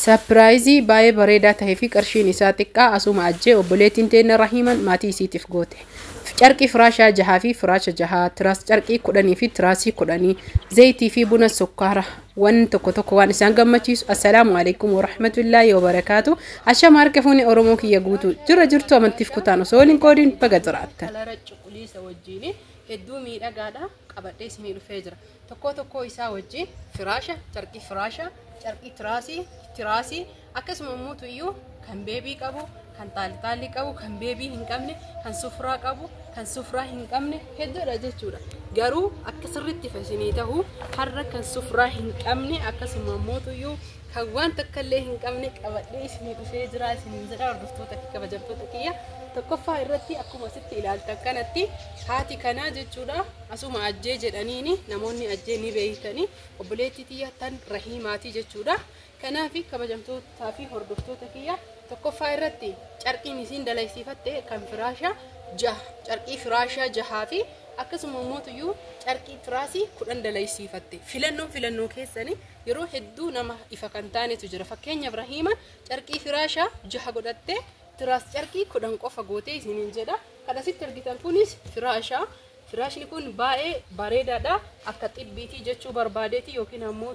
Surprise baay'ee bareedaa tahee fi qarshiin isaa xiqqaa asuma ajjee obboleettiin teenya Rahiiman maatii isiitiif goote. Carqii firaashaa 6 fi firaasha 6, tiraas carqii 10 fi tiraasii 10, zayitii fi buna sukkaara waan tokko tokko waan isaan gammachiisu. Assalaamu alaikum warahmatullaahi wabarakaatu. Ashama harka fuuni Oromoo kiyya guutuu jira jirtu amantiif kutaan osoo waliin qoodiin baga jiraattan. Kalara cuquliisa wajjin hedduu miidhagaadha qabadhee isinii dhufee jira. Tokkoo tokkoo isaa wajjin firaasha, carqii firaasha, carqii tiraasii, tiraasii akkasuma immoo iyyuu kan beebii qabu, kan xaalixaalii qabu, kan beebii hin qabne, kan sufraa qabu, kan sufraa hin qabne hedduudha jechuudha. Garuu akka sirriitti isinii ta'u har'a kan sufraa hin qabne akkasuma immoo iyyuu kan waan takka illee hin qabne qabadhee isinii dhufee jira isiniin jedha hordoftoota fi kabajamtoota kiyya. Tokkoffaa irratti akkuma asitti ilaaltan kanatti haati kanaa jechuudha asuma ajjee jedhaniini namoonni ajjee ni beektanii obboleettii tiyya tan Rahiimaatii jechuudha. Kanaaf kabajamtootaa fi hordoftoota kiyya tokkoffaa irratti carqiin isiin dalaysiifatte kan firaasha 6, carqii firaasha 6 fi akkasuma immoo carqii tiraasii 10 dalaysiifatte. Filannoon filannoo keessanii yeroo hedduu nama ifa kan taanetu jira. Fakkeenyaaf Rahiima carqii firaasha 6 godhatte tiraas carqii 10 qofa gootee isiniin jedha. Kan asitti argitan kunis firaasha. Firaashni kun baay'ee bareedaadha. Akka xibbiitii jechuu barbaadeeti yookiin ammoo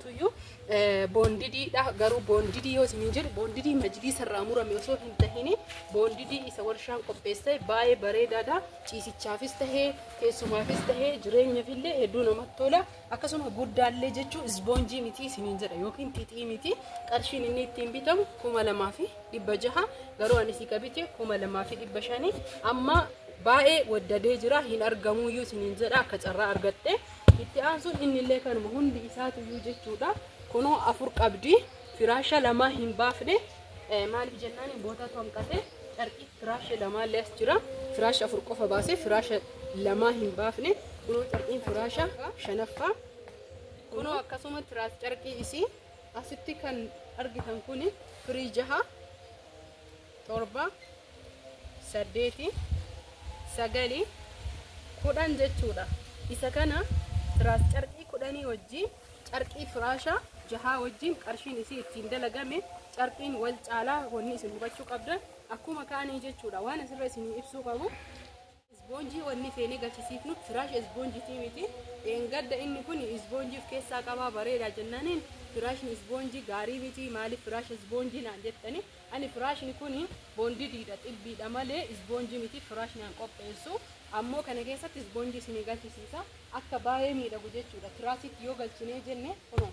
boondidiidha. Garuu boondidii yoo isiniin jedhu boondidii majliisa irraa murame osoo hin tahini boondidii isa warshaan qopheesse baay'ee bareedaadha. Ciisichaafis tahee teessumaafis tahee jireenyaafillee hedduu namatti tola. Akkasuma guddaallee jechuu isboonjii miti isiniin jedha yookiin xixii miti. Qarshiin inni ittiin bitamu 2600, garuu ani si qabite 2500. Amma baay'ee waddadee jira, hin argamuyyuu isiniin jedha akka carraa argatte. Itti aansuun innillee kanuma hundi isaatuyyuu jechuudha. Kunoo 4 qabdi, firaasha 2 hin baafne. Maaliif jennaan bootatu hanqate. Carqii firaasha 2 illee as jira. Firaasha 4 qofa baase, firaasha 2 hin baafne. Kunoo carqiin firaasha 5ffaa. Kunoo akkasuma tiraas carqii isii asitti kan argitan kuni firii 6, 7, 8, 9, 10 jechuudha. Isa kana tiraas carqii 10 wajjin carqii firaasha 6 wajjin qarshiin isii ittiin dalagame carqiin wal caalaa wanni isin hubachuu qabdan akkuma kaanii jechuudha. Waan asirra isinii ibsuu qabu isboonjii wanni feenee galchisiifnu firaasha isboonjiitii miti. Dheengadda inni kun isboonjii of keessaa qabaa bareedaa jennaaniin firaashni isboonjii gaarii miti, maaliif firaasha isboonjii naan jettani. Ani firaashni kun boondidiidha, xibbiidha malee isboonjii miti firaashni aan qopheessu. Ammoo kana keessatti isboonjii isinii galchisiisa akka baay'ee miidhagu jechuudha. Tiraasitti yoo galchinee jenne kunoo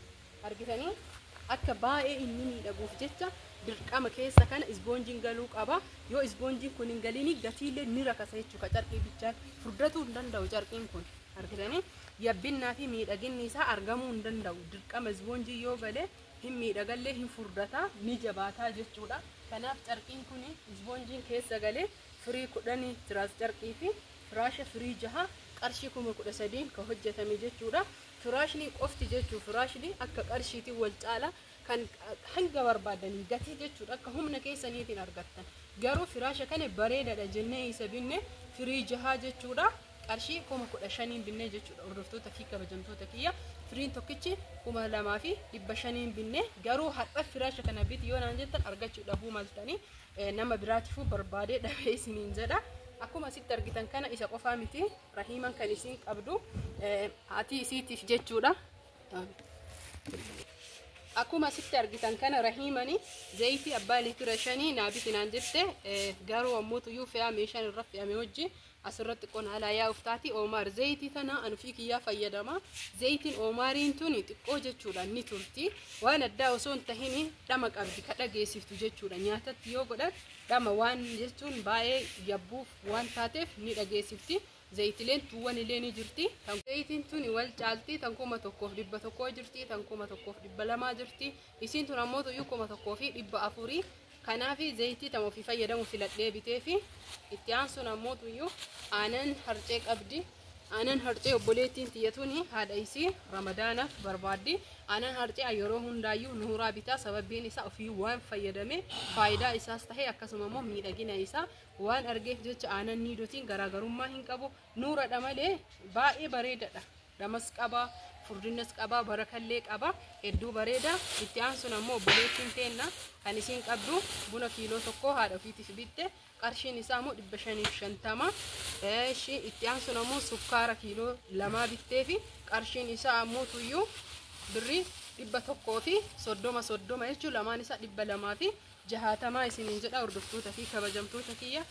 argitanii akka baay'ee inni miidhaguuf jecha dirqama keessa kana isboonjiin galuu qaba. Yoo isboonjiin kun hin galiini gatiillee ni rakasa jechuudha. Carqii bichaan furdatuu hin danda'u carqiin kun argitanii yabbinnaa fi miidhaginni isaa argamuu hin danda'u. Dirqama isboonjii yoo galee hin miidhagallee hin furdataa ni jabaataa jechuudha. Kanaaf carqiin kun isboonjiin keessa galee firii 10 tiraas carqii fi firaasha firii 6 qarshii 13,000 kan hojjetame jechuudha. Firaashni qofti jechuu firaashni akka qarshiitiin wal caala kan hanga barbaadanii gatii jechuudha akka humna keessaniitiin argattan. Garuu firaasha kana bareedaadha jennee isa binne firii 6 jechuudha. Qarshii 15,000 binne jechuudha. Hordoftoota fi kabajamtoota kiyya firiin tokkichi 2500 binne. Garuu har'a firaasha kana biti yoo naan jettan argachuu dhabuu maltanii nama biraatifuu barbaadee dhabee isiniin jedha. Akkuma asitti argitan kana isa qofaa miti Rahiiman kan isiin qabdu haati isiitiif jechuudha. Akkuma asitti argitan kana Rahiimani zayitii abbaa liitira 5 naa biti naan jette. Garuu ammoo tuyyuu fe'aa meeshaan irra fe'ame wajji asirratti qonaalaa yaa'uuf taati. Oomaar zayitii tana anu fi kiyyaa fayyadama. Zayitiin oomaariin tuni xiqqoo jechuudha ni turti. Waan addaa osoo hin tahini dhama qabdi ka dhageessiftu jechuudha. Nyaatatti yoo godhan dhama waan jechuun baay'ee yabbuuf waan taateef ni dhageessifti. Zayitileen tuuwwan illee ni jirti. Zayitiin tuni wal caalti tan 1100 jirti, tan 1200 jirti. Isiin tun ammoo tuyyuu 1400. Kanaaf zayitii tan ofii fayyadamu filadhee bitee fi itti aansuun ammoo tuyyuu aanan harcee qabdi. Aanan harcee obboleettiin tiyya tuni haadha isii ramadaanaaf barbaaddi. Aanan harcee yeroo hundaayyuu nuuraa bitaa, sababiin isaa ofii waan fayyadame faayidaa isaas tahee akkasuma immoo miidhagina isaa waan argeef jecha aanan niidotiin garaagarummaa hin qabu. Nuuradha malee baay'ee bareedaadha. Dhamas qaba, Furdinnas qaba, barakallee qaba. Hedduu bareeda. Itti aansuun ammoo obboleettiin teenna kan isiin qabdu buna kiiloo 1 haadha ofiitiif bitte. Qarshiin isaa immoo 550. Itti aansuun ammoo sukkaara kiiloo 2 bittee fi qarshiin isaa ammoo tuyyuu birrii 130 30 jechuun lamaan isaa 260 isiniin jedha hordoftoota fi kabajamtoota kiyya.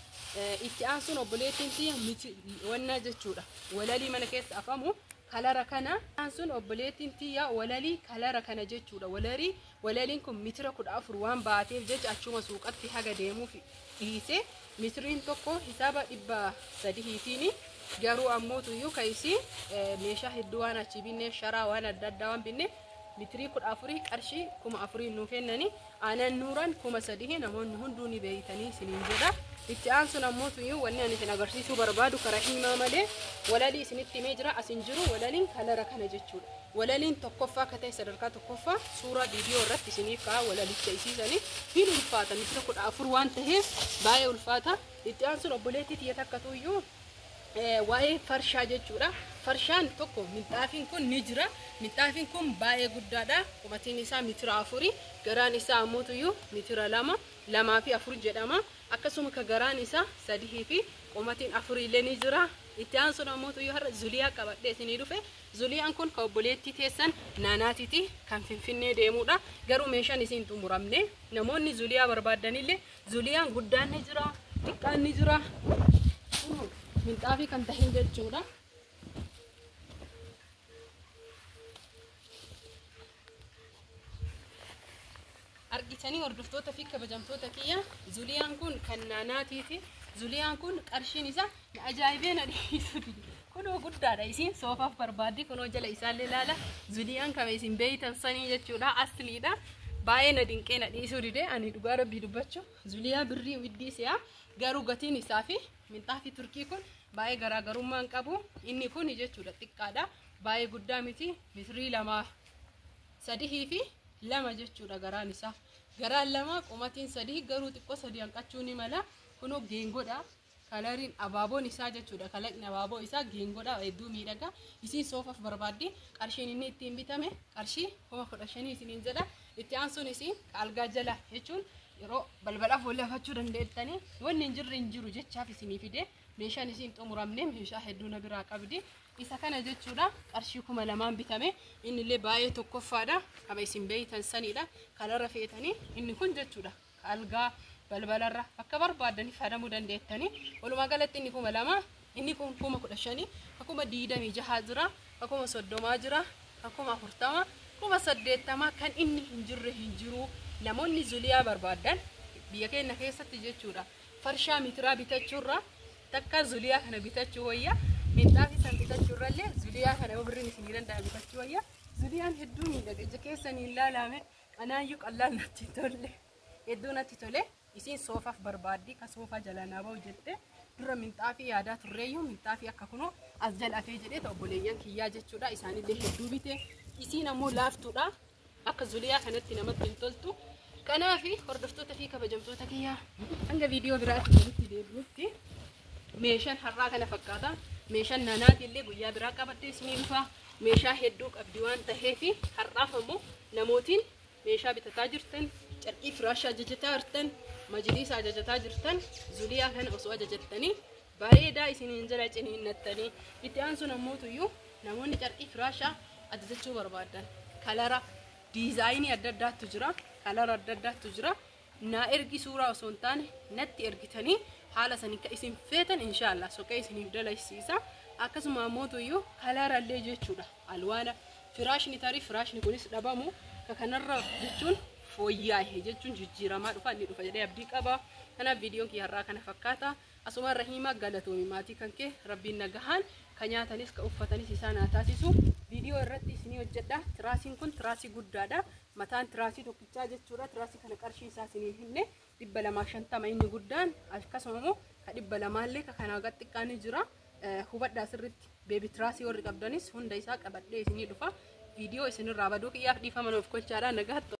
Itti aansuun obboleettiin tiyya miti wannaa jechuudha. Walalii mana keessa afamu kalara kana. Aansuun obboleettiin tiyya walalii kalara kana jechuudha. Walaliin kun mitira 14 waan baateef jecha achuma suuqatti haga deemuuf dhiise. Mitiriin tokko hisaaba 300tiin garuu ammoo tuyyuu kaisii meeshaa hedduu waan achi binneef sharaa waan adda addaa waan binneef mitirii 14 qarshii 4000 nuu kennani. Aanan nuuraan 3000 namoonni hunduu ni beeytanii isiniin jedha. Itti aansuun ammoo tuyyuu wanni ani isin agarsiisuu barbaadu karaa himaa malee walalii isinitti himee jira. Asin jiru walaliin kalara kana jechuudha. Walaliin tokkoffaa akka ta'e sadarkaa tokkoffaa suuraa viidiyoo irratti isiniif ka'a walalicha isiisanii hin ulfaata. Mitira 14 waan ta'eef baay'ee ulfaata. Itti aansuun obboleettii tiyya takka tuyyuu waa'ee farshaa jechuudha. Farshaan tokko minxaafiin kun ni jira. Minxaafiin kun baay'ee guddaadha. Qubatiin isaa mitira 4, garaan isaa ammoo tuyyuu mitira 2, 2 fi 4 jedhama. Akkasuma ka garaan isaa 3 fi qubatiin 4 illee ni jira. Itti aansuun ammoo tuyyuu har'a Zuliyaa qabadhee isinii dhufe. Zuliyaan kun ka obboleettii teessan naanaatiiti kan Finfinnee deemudha. Garuu meeshaan isiin xumuramne. Namoonni Zuliyaa barbaadanillee Zuliyaan guddaan ni jira, xiqqaan ni jira. Minxaafii kan tahin jechuudha. Argitanii hordoftoota fi kabajamtoota kiyya Zuliyaan kun kan naanaatiiti. Zuliyaan kun qarshiin isaa na ajaa'ibee na dhiisu. Kunoo guddaadha isiin soofaaf barbaaddi kunoo jala isaallee ilaala. Zuliyaan kame isin beeytan sanii jechuudha asliidha. Baay'ee na dinqee na dhiisuu dide ani dhugaa rabbii dubbachuu Zuliyaa birrii widdii si'a garuu gatiin isaa fi minxaafii Turkii kun baay'ee garaagarummaa hin qabu. Inni kun jechuudha xiqqaadha. Baay'ee guddaa miti. Mitirii 2 3 fi 2 jechuudha garaan isaa. Garaan 2 qumatiin 3 garuu xiqqoo 3 hanqachuu ni mala. Kunoo geengodha. Kalariin abaaboon isaa jechuudha. Kalaqni abaaboo isaa geengodha hedduu miidhaga. Isiin soofaaf barbaaddi. Qarshiin inni ittiin bitame qarshii 15,000 isiniin jedha. Itti aansuun isiin algaa jala jechuun yeroo balbalaaf wal dandeettanii wanni hin jirre hin jiru jechaaf isinii fide. Meeshaan isiin xumuramne meeshaa hedduu na biraa qabdi. Isa kana jechuudha qarshii 2000 bitame. Inni illee baay'ee tokkoffaadha. Kama isin beeytan sanidha. Kalarra feetanii inni kun jechuudha algaa balbalarra bakka barbaadanii fayyadamuu dandeettanii. Walumaa galatti inni 2000, inni kun 15,000, 26,000 jira, 30,000 jira, 40,000, 80,000 kan inni hin jirre hin jiru. Namoonni Zuliyaa barbaadan biyya keenya keessatti jechuudha farshaa mitiraa bitachuurra takka Zuliyaa kana bitachuu wayya. Minxaafii san bitachuurrallee Zuliyaa kana yoo birriin isinii danda'a bitachuu wayya. Zuliyaan hedduu miidhaga ija keessanii ilaalame anaayyuu qallaan natti tolle. Hedduu natti tole. Isiin soofaaf barbaaddi ka soofaa jala naa ba'u jette dura minxaafii yaadaa turreeyyuu minxaafii akka kunoo as jala afee jedhee ta'u obboleeyyan kiyyaa jechuudha. Isaanillee hedduu bite. Isiin ammoo laaftuudha. Akka Zuliyaa kanatti namatti hin toltu. Kanaaf hordoftoota fi kabajamtoota kiyyaa hanga viidiyoo biraatti walitti deebi'utti meeshaan har'aa kana fakkaata. Meeshaan naanaati illee guyyaa biraa qabadhee isinii dhufa. Meeshaa hedduu qabdi waan ta'eef har'aaf ammoo namootiin meeshaa bitataa jirtan, carqii firaashaa ajajataa jirtan, majliisa ajajataa jirtan, Zuliyaa kana osoo ajajattanii bareedaa isiniin jala ciniinnattanii. Itti aansuun ammoo tuyyuu namoonni carqii firaashaa ajajachuu barbaadan kalara diizaayinii adda addaatu jira, kalara adda addaatu jira. Naa ergi suuraa osoo hin taane natti ergitanii haala sanii ka isin feetan inshaallah soqee isiniif dalaysiisa. Akkasuma ammoo tuyyuu kalarallee jechuudha. Alwaana firaashni tarii firaashni kunis dhabamu ka kanarra jechuun fooyyaahe jechuun jijjiiramaa dhufa inni dhufa jedhee abdii qaba. Kanaaf viidiyoon kiyya har'aa kana fakkaata. Asuma Rahiimaa galatoomi maatii kan kee rabbiin nagahaan ka nyaatanis ka uffatanis isaan haa taasisu. Viidiyoo irratti isinii hojjedha. Tiraasiin kun tiraasii guddaadha. Mataan tiraasii tokkichaa jechuudha. Tiraasii kana qarshii isaa isiniin himne 250 inni guddaan. Akkasuma immoo ka 200 ka kanaa gad xiqqaan ni jira. Hubadhaa sirriitti beebi tiraasii warri qabdanis hunda isaa qabadhee isinii dhufa. Viidiyoo isinirraa baduu kiyyaaf dhiifama nuuf gochaadha. Nagaatti.